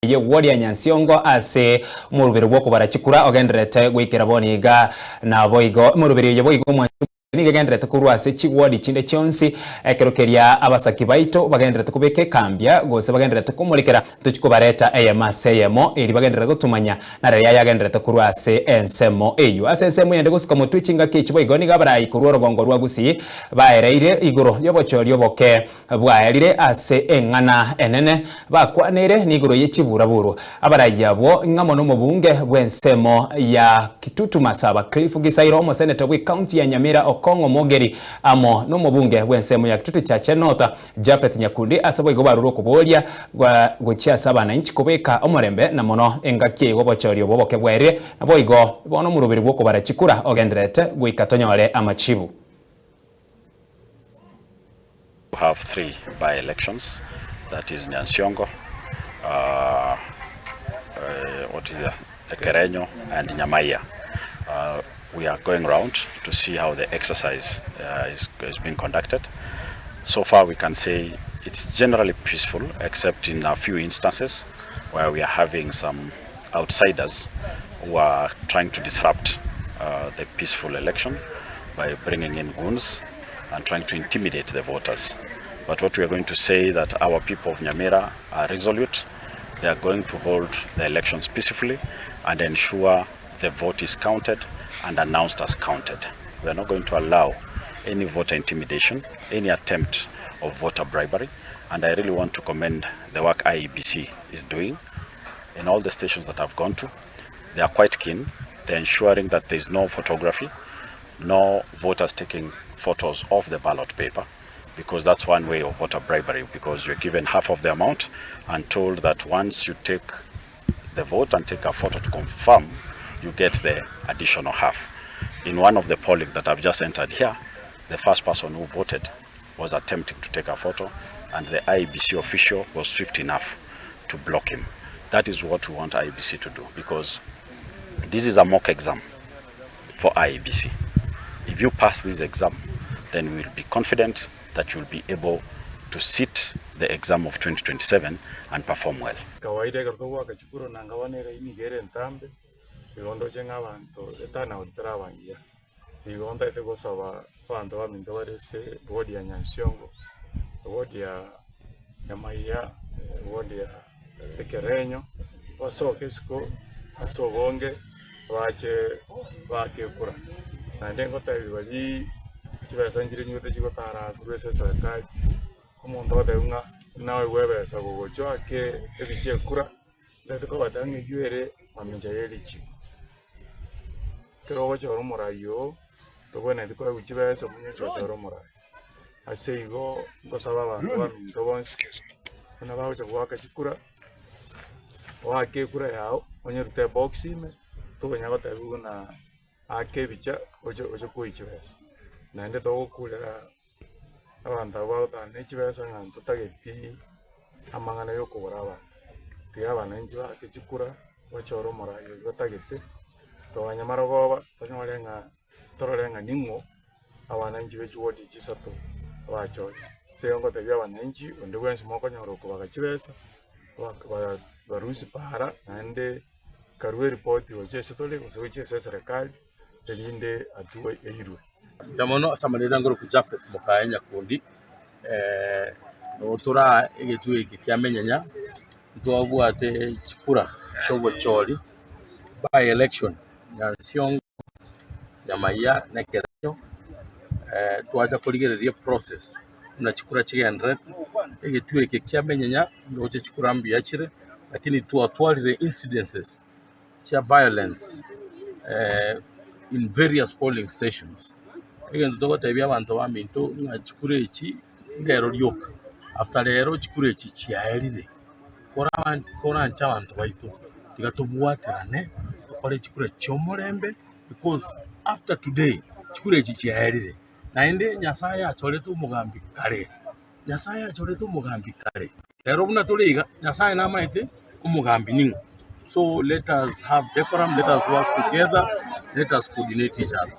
Y'egworia Nyansiongo ase omoroberi bw'okobara chikura ogendererete goikera bono iga. Naboigo emoroberi eye boigo omwanchi nigo egendererete korwa ase chigwodi chinde chionsi ekero keria abasaki baito bagendererete kobeka ekambia gose bagendererete komorekera tochi kobareta eyemo ase eyemo eri bagenderere gotomanya narari ayagendererete korwa ase ensemo eyio. Ase ensemo eyende gosuka motwe chingaki echi boigo nigo abarai korwa orogongo rwa Gusii baereire igoro y'obochori oboke Bwaerire ase eng'ana enene bakwaneire nigoro ye chiburaburu. Abarai abwo ng'amo nomobunge bw'ensemo ya Kitutu Masaba Cliff Gisairo, omoseneta bw'ecounty ya Nyamira Okong'o Mogeri amo nomobunge bw'ensemo ya Kitutu Chache North Japheth Nyakundi ase boigo barure okoboria gochia ase abananchi kobeka omorembe na mono engaki eye obochori obo oboke bwaerire naboigo bono omoroberi bw'okobara chikura ogendererete goika tonyore amachibu. We have 3 by elections that is Nyansiongo, uh, what is it, Ekerenyo and Nyamaiya. Uh, we are going round to see how the exercise uh, is, is being conducted. So far we can say it's generally peaceful except in a few instances where we are having some outsiders who are trying to disrupt uh, the peaceful election by bringing in goons and trying to intimidate the voters. But what we are going to say that our people of Nyamira are resolute. They are going to hold the elections peacefully and ensure the vote is counted and announced as counted. We are not going to allow any voter intimidation, any attempt of voter bribery. And I really want to commend the work IEBC is doing in all the stations that I've gone to. They are quite keen. They're ensuring that there's no photography, no voters taking photos of the ballot paper because that's one way of voter bribery because you're given half of the amount and told that once you take the vote and take a photo to confirm, you get the additional half. In one of the polling that I've just entered here, the first person who voted was attempting to take a photo and the IEBC official was swift enough to block him. That is what we want IEBC to do because this is a mock exam for IEBC. If you pass this exam, then we will be confident that you will be able to sit the exam of 2027 and perform well. Kawaida ekero togoaka chikura nanga bono eraini iga ere entambe, igo ndoche ng'a abanto eturnout teraba engiya. Igo ntagete gosaba abanto baminto bare ase eward ya Nyansiongo, eward ya Nyamaiya, eward ya Ekerenyo, basoke isiko ase obonge bache baake ekura. Naende ngotebi baria chibesa nchire nyigote chigotara korwa ase eserekari, omonto ogoteba ng'a naoigwe ebesa gogochwa ake ebiche ekura, ntagete kobatebia ng'a eywo ere mamincha ye richiko. Ekero ogochora omorai oo, tobwenereti koegwa chibesa omonye oche ochore omorai. Ase igo, ngosaba abanto baminto bonsi, buna bagocha goaka chikura, oake ekura yago, onyerute ebox ime, tokonya gotebiwa buna aka ebicha oche oche koyia chibesa. Naende togokurera abanto abwo bagotana ne chibesa ng'a ntotageti amang'ana ya okogora abanto. Tiga abananchi baake chikura, bachore omorai oyio batagete, toganye marogoba tonyore ng'a torore ng'a ning'o abananchi be chiward echi isato bachorire. Ase igo ngotebia abananchi onde bwensi mokonyora okobaga chibesa, barusie paara naende karue eripoti gochia ase tore gose gochia ase eserekari erinde hatua eirwe. Mbuya mono ase amareta nkorokwa Japhet Mokaye Nyakundi, nigo toraa egetuo eke kia Menyenya, ntwabwate chikura chia obochori by election Nyansiongo, Nyamaiya na Ekerenyo, twacha korigereria eprocess buna chikura chigendererete, egetuo eke kia Menyenya ndoche chikura mbuya chire, lakini twatwarire incidences chia violence in various polling stations. Egento togotebia abanto baminto ng'a chikura echi ndero rioka, after rero chikura echi chiaerire, koranche abanto baito tiga tobwaterane tokore chikura chi'omorembe because after today chikura echi chiaerire. Naende Nyasaye achorete omogambi kare, Nyasaye achorete omogambi kare. Ero buna tore iga, Nyasaye namaete omogambi ning'o. So let us have decorum, let us work together, let us coordinate each other.